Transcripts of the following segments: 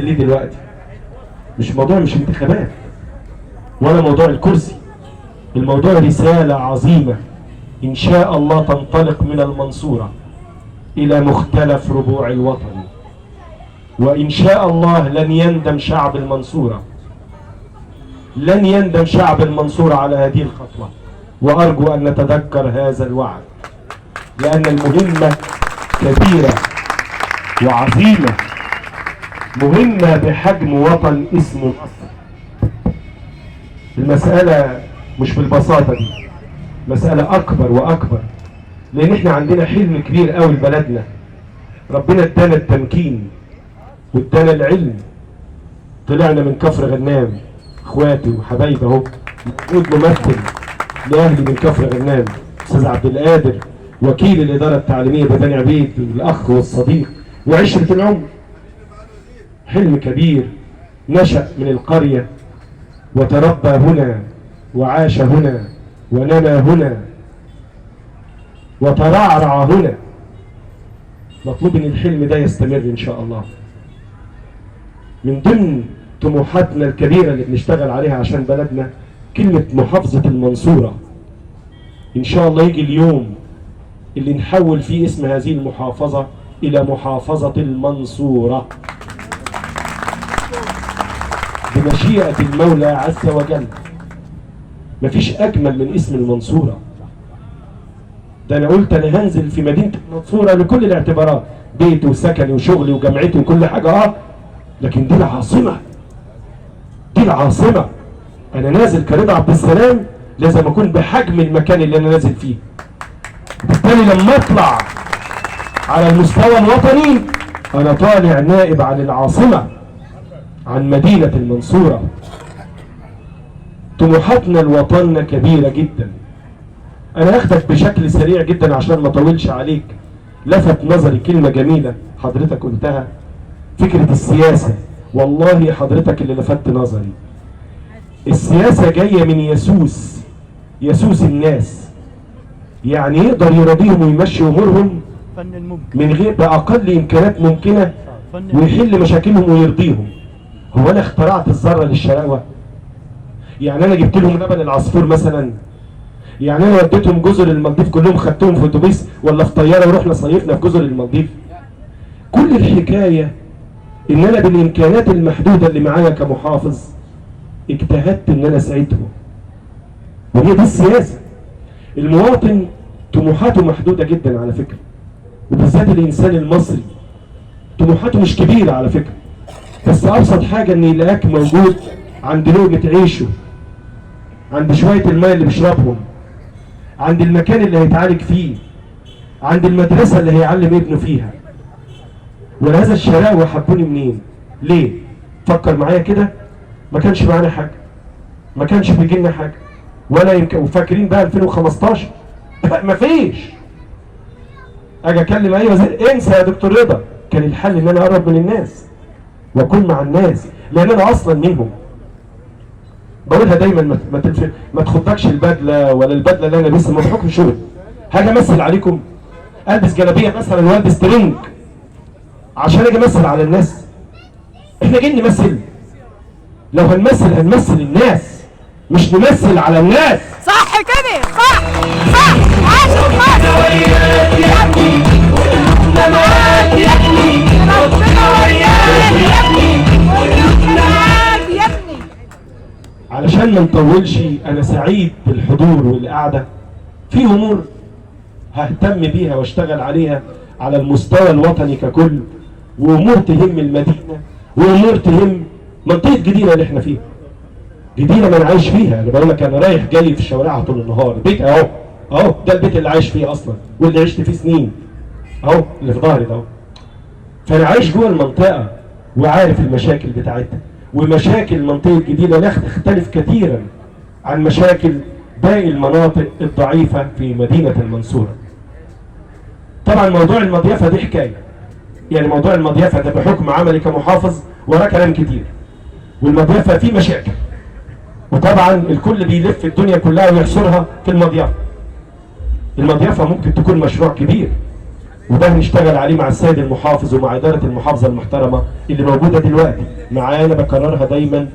نازل ليه دلوقتي؟ مش موضوع، مش انتخابات ولا موضوع الكرسي، الموضوع رسالة عظيمة إن شاء الله تنطلق من المنصورة إلى مختلف ربوع الوطن، وإن شاء الله لن يندم شعب المنصورة، لن يندم شعب المنصورة على هذه الخطوة. وأرجو أن نتذكر هذا الوعد، لأن المهمة كبيرة وعظيمة، مهمة بحجم وطن اسمه مصر. المسألة مش بالبساطة دي، مسألة أكبر وأكبر، لأن إحنا عندنا حلم كبير قوي لبلدنا. ربنا ادانا التمكين وادانا العلم، طلعنا من كفر غنام، اخواتي وحبايبي اهو، موجود ممثل لاهلي من كفر غنام، استاذ عبد القادر وكيل الادارة التعليمية ببني عبيد، الاخ والصديق وعشرة العمر. حلم كبير نشأ من القرية وتربى هنا وعاش هنا ونما هنا وترعرع هنا. مطلوب ان الحلم ده يستمر ان شاء الله. من ضمن طموحاتنا الكبيرة اللي بنشتغل عليها عشان بلدنا كلمة محافظة المنصورة. إن شاء الله يجي اليوم اللي نحول فيه اسم هذه المحافظة إلى محافظة المنصورة بمشيئة المولى عز وجل. مفيش أجمل من اسم المنصورة. ده أنا قلت أنا هنزل في مدينة المنصورة لكل الاعتبارات، بيتي وسكني وشغلي وجامعتي وكل حاجة، لكن دي العاصمة، دي العاصمة. أنا نازل كرضا عبد السلام لازم أكون بحجم المكان اللي أنا نازل فيه. بالتالي لما أطلع على المستوى الوطني أنا طالع نائب عن العاصمة، عن مدينة المنصورة. طموحاتنا لوطننا كبيرة جدا. أنا هاخدك بشكل سريع جدا عشان ما أطولش عليك. لفت نظري كلمة جميلة حضرتك قلتها، فكرة السياسة. والله حضرتك اللي لفت نظري. السياسة جاية من يسوس، يسوس الناس، يعني يقدر يراضيهم ويمشي أمورهم من غير بأقل إمكانات ممكنة، ويحل مشاكلهم ويرضيهم. هو أنا اخترعت الذرة للشراوة؟ يعني أنا جبت لهم لبن العصفور مثلا؟ يعني أنا وديتهم جزر المالديف كلهم، خدتهم في أتوبيس ولا في طيارة ورحنا صيفنا في جزر المالديف؟ كل الحكاية إن أنا بالإمكانات المحدودة اللي معايا كمحافظ اجتهدت إن أنا أساعدهم. وهي دي السياسة. المواطن طموحاته محدودة جدا على فكرة، وبالذات الإنسان المصري طموحاته مش كبيرة على فكرة، بس أبسط حاجة إن يلاقيك موجود عند لقمة عيشه، عند شوية الماء اللي بيشربهم، عند المكان اللي هيتعالج فيه، عند المدرسة اللي هيعلم ابنه فيها. ولهذا الشراوة حبوني منين؟ ليه؟ فكر معايا كده، ما كانش معانا حاجة، ما كانش بيجي لنا حاجة ولا يمكن. وفاكرين بقى 2015 مفيش. اجي اكلم اي وزير، انسى يا دكتور رضا. كان الحل ان انا اقرب من الناس واكون مع الناس، لان انا اصلا منهم. بقولها دايما، ما تخضكش البدلة ولا البدلة اللي انا لابسها، ما بحكم شغل هاجي امثل عليكم، البس جلابية مثلا والبس ترنج عشان اجي امثل على الناس؟ احنا جايين نمثل؟ لو هنمثل هنمثل الناس، مش نمثل على الناس. صح كده، صح صح. عاشت مصر يا ابني، وقلوبنا معاك يا ابني، ربنا وياك يا ابني، وقلوبنا معاك يا ابني. علشان ما نطولش، انا سعيد بالحضور والقعده. في امور ههتم بيها واشتغل عليها على المستوى الوطني ككل، وامور تهم المدينة، وامور تهم منطقة جديدة اللي احنا فيها. جديدة ما انا عايش فيها، انا بقول لك انا رايح جاي في شوارعها طول النهار. بيت اهو، اهو ده البيت اللي عايش فيه اصلا واللي عشت فيه سنين، اهو اللي في ظهري ده. فانا عايش جوه المنطقة وعارف المشاكل بتاعتها، ومشاكل منطقة جديدة لا تختلف كثيرا عن مشاكل باقي المناطق الضعيفة في مدينة المنصورة. طبعا موضوع المضيافه دي حكاية، يعني موضوع المضيافه ده بحكم عملي كمحافظ وراه كلام كتير، والمضيافه فيه مشاكل، وطبعا الكل بيلف الدنيا كلها ويحصرها في المضيافه. المضيافه ممكن تكون مشروع كبير، وده هنشتغل عليه مع السيد المحافظ ومع إدارة المحافظة المحترمة اللي موجودة دلوقتي معانا. بكررها دايما،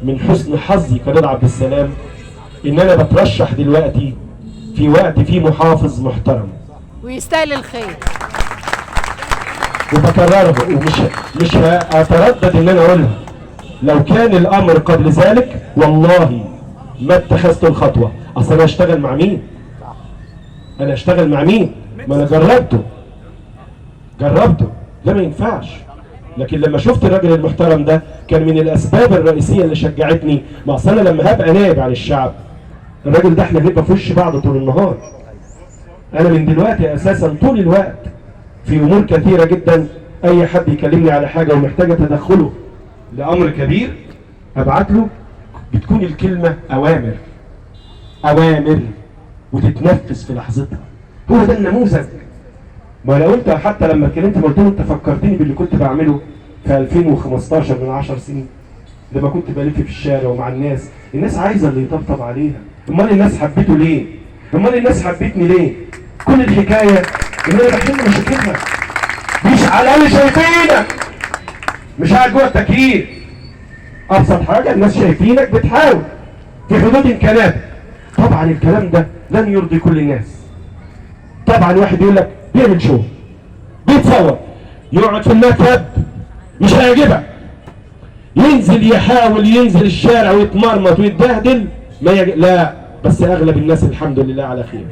من حسن حظي كرضا عبد السلام إن أنا بترشح دلوقتي في وقت فيه محافظ محترم ويستاهل الخير. وبكررها ومش مش هتردد ان انا اقولها، لو كان الامر قبل ذلك والله ما اتخذت الخطوة. اصل انا اشتغل مع مين؟ انا اشتغل مع مين؟ ما انا جربته، ده ما ينفعش. لكن لما شفت الراجل المحترم ده كان من الاسباب الرئيسية اللي شجعتني. ما اصل انا لما هبقى نائب عن الشعب، الراجل ده احنا هنبقى في وش بعض طول النهار. انا من دلوقتي اساسا طول الوقت في امور كثيرة جدا، اي حد يكلمني على حاجة ومحتاجة تدخله لامر كبير ابعت له، بتكون الكلمة اوامر، اوامر وتتنفذ في لحظتها. هو ده النموذج. ما انا قلت حتى لما اتكلمت قلت له انت فكرتني باللي كنت بعمله في 2015 من 10 سنين، لما كنت بلف في الشارع ومع الناس. الناس عايزه اللي يطبطب عليها. امال الناس حبيته ليه؟ امال الناس حبتني ليه؟ كل الحكاية ان انا بحل مشاكلها، مش على الاقل شايفينك، مش قاعد جوه التكييف. ابسط حاجة الناس شايفينك بتحاول في حدود امكاناتك. طبعا الكلام ده لن يرضي كل الناس. طبعا واحد يقول لك بيعمل شو، بيتصور، يقعد في المكتب مش هيعجبك، ينزل يحاول ينزل الشارع ويتمرمط ويتبهدل ما لا، بس اغلب الناس الحمد لله على خير.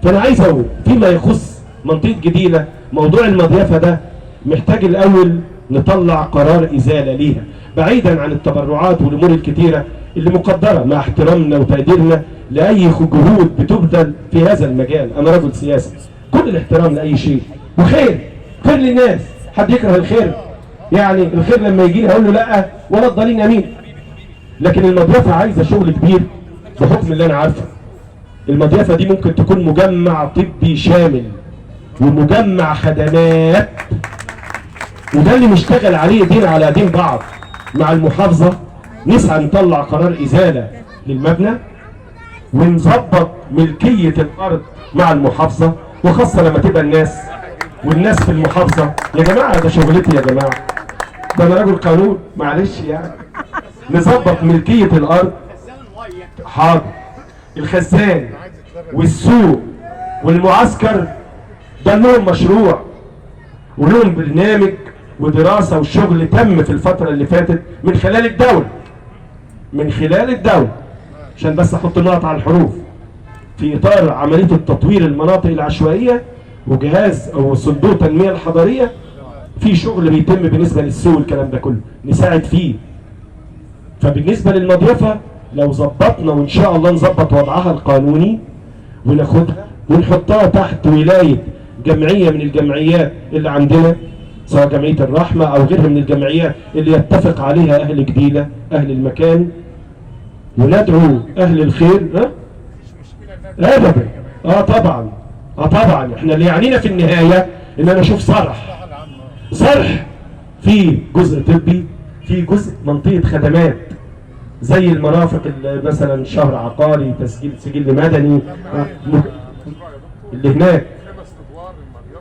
فانا عايز اقول فيما يخص منطقة جديله، موضوع المضيافه ده محتاج الاول نطلع قرار ازالة ليها، بعيدا عن التبرعات والامور الكتيرة اللي مقدره، مع احترامنا وتقديرنا لاي جهود بتبذل في هذا المجال. انا رجل سياسي، كل الاحترام لاي شيء، وخير خير للناس. حد يكره الخير؟ يعني الخير لما يجي لي هقول له لا ولا الضالين امين. لكن المضيافه عايزه شغل كبير بحكم اللي انا عارفه. المضيافه دي ممكن تكون مجمع طبي شامل ومجمع خدمات، وده اللي نشتغل عليه دين على دين بعض مع المحافظة. نسعى نطلع قرار ازالة للمبنى ونظبط ملكية الارض مع المحافظة، وخاصة لما تبقى الناس والناس في المحافظة. يا جماعة ده شغلتي يا جماعة، ده انا رجل قانون معلش يعني. نظبط ملكية الارض، حاضر، الخزان والسوق والمعسكر ده لهم مشروع ولهم برنامج ودراسة وشغل تم في الفترة اللي فاتت من خلال الدولة، من خلال الدولة، عشان بس احط النقط على الحروف، في اطار عملية التطوير المناطق العشوائية وجهاز او صندوق التنمية الحضرية. في شغل بيتم بالنسبة للسوق الكلام ده كله نساعد فيه. فبالنسبه للمضيافه لو ظبطنا وان شاء الله نظبط وضعها القانوني وناخدها ونحطها تحت ولاية جمعية من الجمعيات اللي عندنا، سواء جمعية الرحمة او غيرها من الجمعيات اللي يتفق عليها اهل جديله اهل المكان، وندعو اهل الخير. ها؟ ابدا. طبعا، طبعا احنا اللي يعنينا في النهاية ان انا اشوف صرح، صرح فيه جزء طبي، فيه جزء منطقة خدمات زي المرافق مثلا شهر عقاري، تسجيل سجل مدني اللي هناك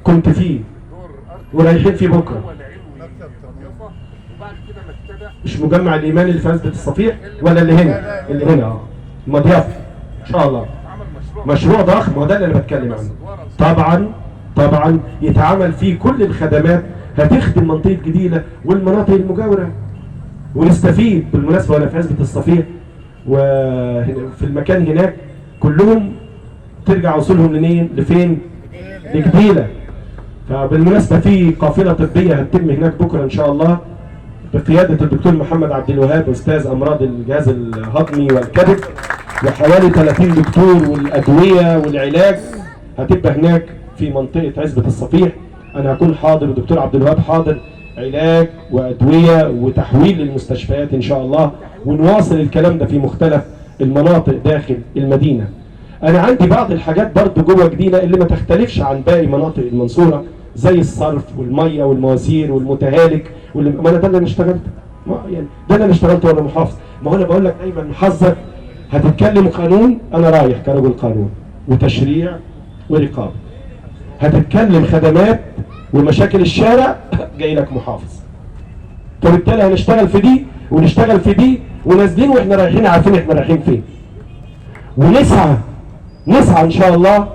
كنت فيه ورايحين فيه بكره. مش مجمع الايمان اللي في عزبة الصفيح ولا اللي هنا؟ اللي هنا المضيافه ان شاء الله مشروع ضخم، وده اللي انا بتكلم عنه. طبعا طبعا يتعمل فيه كل الخدمات هتخدم منطقة جديله والمناطق المجاورة ونستفيد. بالمناسبة وانا في عزبه الصفيح وفي المكان هناك كلهم ترجع وصولهم لنين؟ لفين؟ لجديله. فبالمناسبه في قافله طبية هتتم هناك بكره ان شاء الله بقيادة الدكتور محمد عبد الوهاب استاذ امراض الجهاز الهضمي والكبد، وحوالي 30 دكتور والادوية والعلاج هتبقى هناك في منطقة عزبه الصفيح. انا هكون حاضر والدكتور عبد الوهاب حاضر، علاج وادوية وتحويل للمستشفيات ان شاء الله، ونواصل الكلام ده في مختلف المناطق داخل المدينة. انا عندي بعض الحاجات برضو جوه جديله اللي ما تختلفش عن باقي مناطق المنصورة، زي الصرف والمية والمواسير والمتهالك واللي ما انا ده اللي انا اشتغلت، يعني ده اللي انا اشتغلت وانا محافظ. ما هو انا بقول لك دايما حظك هتتكلم قانون، انا رايح كرجل قانون وتشريع ورقابه. هتتكلم خدمات ومشاكل الشارع جاي لك محافظ. فبالتالي هنشتغل في دي ونشتغل في دي، ونازلين واحنا رايحين عارفين احنا رايحين فين. ونسعى ان شاء الله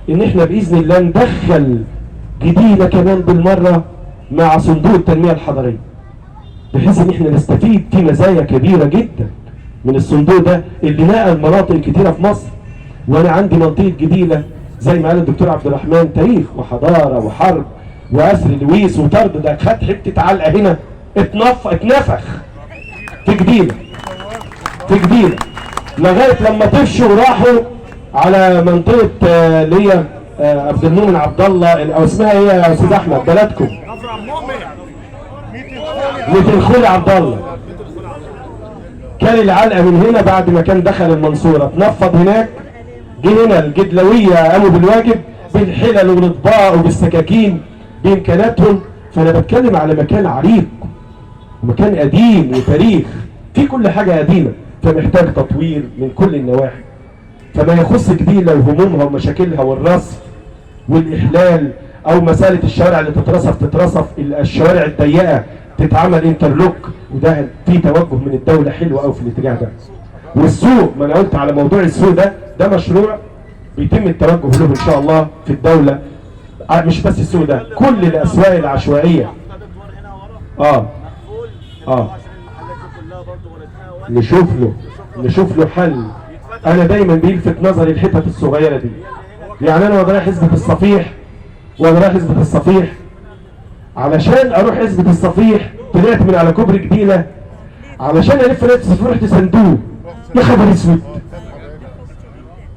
ان احنا باذن الله ندخل جديدة كمان بالمرة مع صندوق التنمية الحضرية، بحيث ان احنا نستفيد في مزايا كبيرة جدا من الصندوق ده اللي نقل مناطق كتيرة في مصر. وانا عندي منطقة جديدة زي ما قال الدكتور عبد الرحمن، تاريخ وحضارة وحرب واسر لويس وطرد، ده خد حتة علقه هنا اتنفخ في جديدة، في جديدة لغاية لما طفشوا وراحوا على منطقة اللي هي عبد المؤمن عبد الله، او اسمها ايه يا استاذ احمد بلدكم؟ ميت الخولي عبد الله. كان العلقة من هنا بعد ما كان دخل المنصورة اتنفض هناك، جه هنا الجدلويه قاموا بالواجب بالحلل والاطباق وبالسكاكين بامكاناتهم. فانا بتكلم على مكان عريق ومكان قديم وتاريخ في كل حاجة قديمة، فمحتاج تطوير من كل النواحي. فما يخص جديدة وهمومها ومشاكلها والرصف والاحلال، او مسالة الشوارع اللي تترصف، الشوارع الضيقه تتعمل انترلوك، وده في توجه من الدولة حلو قوي في الاتجاه ده. والسوق، ما انا قلت على موضوع السوق ده، ده مشروع بيتم التوجه له ان شاء الله في الدولة. مش بس السوق ده، كل الاسواق العشوائية. نشوف له حل. انا دايما بيلفت نظري الحتت الصغيرة دي. يعني انا وانا رايح عزبه الصفيح، علشان اروح عزبه الصفيح طلعت من على كوبري جديدة علشان الف نفسي رحت صندوق. يا خبر اسود!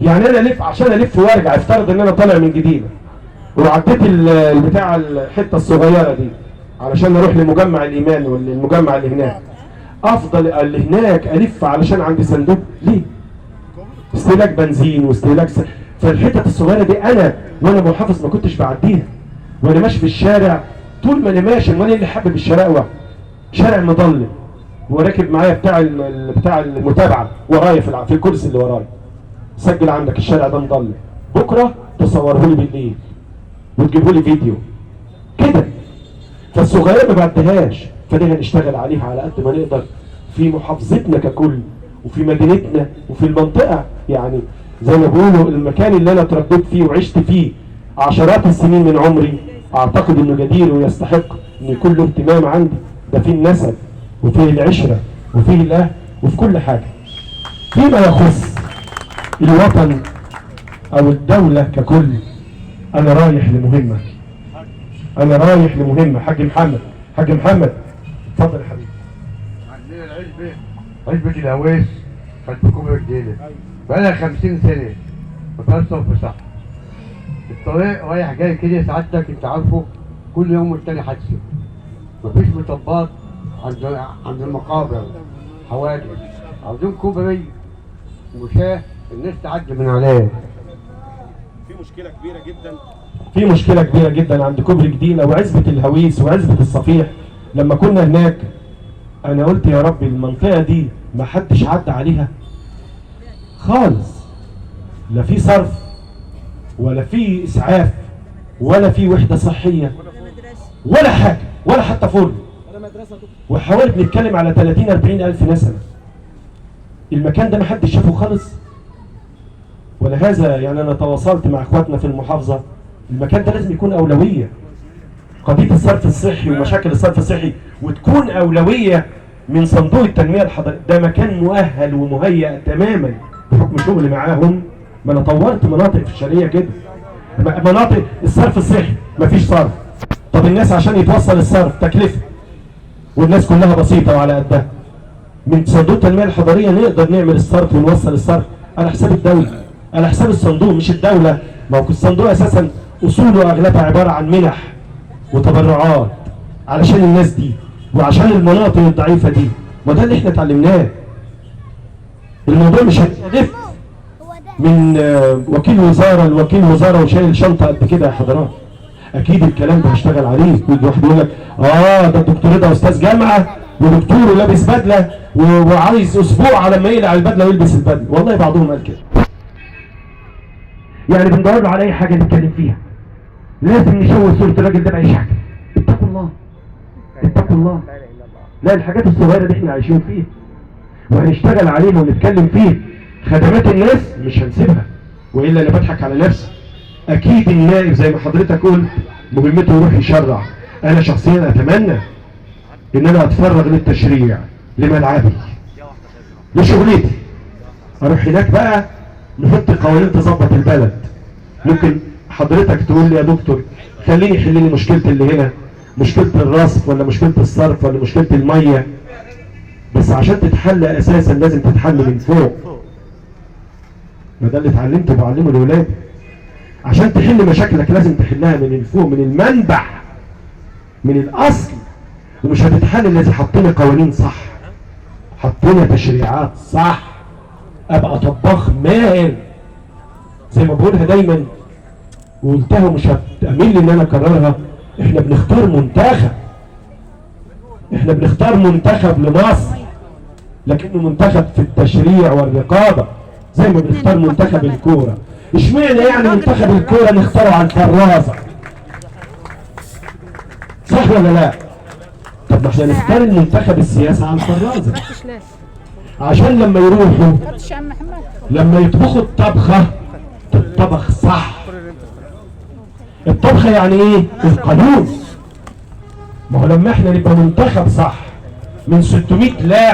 يعني انا الف عشان الف وارجع، افترض ان انا طالع من جديدة وعديت البتاع الحتة الصغيرة دي علشان اروح لمجمع الايمان والمجمع اللي هناك، افضل اللي هناك الف علشان عندي صندوق ليه؟ استهلاك بنزين واستهلاك فالحتت الصغيرة دي انا وانا محافظ ما كنتش بعديها. وانا ماشي في الشارع طول ما انا ماشي، امال اللي حابب الشراوه؟ شارع مضلم وراكب معايا بتاع المتابعة ورايا في الكرسي اللي ورايا، سجل عندك الشارع ده مضلم، بكره تصوره لي بالليل وتجيبه لي فيديو كده. فالصغيره ما بعدهاش، فدي هنشتغل عليها على قد ما نقدر في محافظتنا ككل وفي مدينتنا وفي المنطقة. يعني زي ما بيقولوا المكان اللي انا اتربيت فيه وعشت فيه عشرات السنين من عمري، اعتقد انه جدير ويستحق ان يكون له اهتمام عندي. ده فيه النسب وفيه العشرة وفيه الاهل وفي كل حاجة. فيما يخص الوطن او الدولة ككل، انا رايح لمهمه. حاج محمد، حاج محمد اتفضل يا حبيبي. عندنا العزبة، عزبه الهويس خلف كوبري جديدة بقالها 50 سنة بترسم في صح. الطريق رايح جاي كده سعادتك انت عارفه، كل يوم والتاني حادثه. مفيش مطبات عند المقابر، حوادث. عاوزين كوبري مشاه الناس تعدي من عليه. في مشكلة كبيرة جدا عند كوبري جديدة وعزبة الهويس وعزبة الصفيح. لما كنا هناك أنا قلت يا ربي المنطقة دي ما حدش عدى عليها خالص، لا في صرف ولا في إسعاف ولا في وحدة صحية ولا حاجة ولا حتى فرن، وحوالي بنتكلم على 30-40 ألف نسمة. المكان ده ما حدش شافه خالص. ولهذا يعني أنا تواصلت مع إخواتنا في المحافظة، المكان ده لازم يكون أولوية. قضية الصرف الصحي ومشاكل الصرف الصحي وتكون أولوية من صندوق التنمية الحضرية. ده مكان مؤهل ومهيأ تماما بحكم شغلي معاهم. ما أنا طورت مناطق في الشرقية كده، مناطق الصرف الصحي مفيش صرف. طب الناس عشان يتوصل الصرف تكلفة، والناس كلها بسيطة وعلى قدها. من صندوق التنمية الحضرية نقدر نعمل الصرف ونوصل الصرف على حساب الدولة، على حساب الصندوق مش الدولة. ما هو الصندوق أساسا أصوله أغلبها عبارة عن منح وتبرعات علشان الناس دي وعشان المناطق الضعيفة دي. ما ده اللي احنا اتعلمناه. الموضوع مش هيلف من وكيل وزارة لوكيل وزارة وشايل شنطة قد كده يا حضرات. أكيد الكلام ده هشتغل عليه. ويجي واحد يقول لك ده الدكتور ده أستاذ جامعة ودكتور ولابس بدلة وعايز أسبوع على ما يقلع البدلة ويلبس البدلة. والله بعضهم قال كده. يعني بندور على أي حاجة نتكلم فيها. لازم نشوه صورة الراجل ده بأي شكل. اتقوا الله، اتقوا الله. لا، الحاجات الصغيرة دي احنا عايشين فيها وهنشتغل عليها ونتكلم فيها. خدمات الناس مش هنسيبها، وإلا أنا بضحك على نفسي. أكيد النائب زي ما حضرتك قلت مهمته يروح يشرع. أنا شخصيا أتمنى إن أنا أتفرغ للتشريع، لملعبي، لشغلتي، أروح هناك بقى نحط قوانين تظبط البلد. ممكن حضرتك تقول لي يا دكتور خليني حل لي مشكلة اللي هنا، مشكلة الرصف ولا مشكلة الصرف ولا مشكلة المية، بس عشان تتحل أساسا لازم تتحل من فوق. ما ده اللي اتعلمته وبعلمه لأولادي. عشان تحل مشاكلك لازم تحلها من فوق، من المنبع، من الأصل. ومش هتتحل الا اذا حطينا قوانين صح، حطينا تشريعات صح. ابقى طباخ ماهر زي ما بقولها دايما وقلتها ومش هتأمل ان انا اكررها. احنا بنختار منتخب، احنا بنختار منتخب لمصر، لكنه منتخب في التشريع والرقابه زي ما بنختار منتخب الكورة. اشمعنى يعني منتخب الكورة نختاره على الفرازه؟ صح ولا لا؟ طب ما احنا نختار المنتخب السياسي على الفرازه، عشان لما يروحوا لما يطبخوا الطبخة تطبخ صح. الطبخة يعني ايه؟ القانون. ما هو لما احنا نبقى منتخب صح من 600 لاعب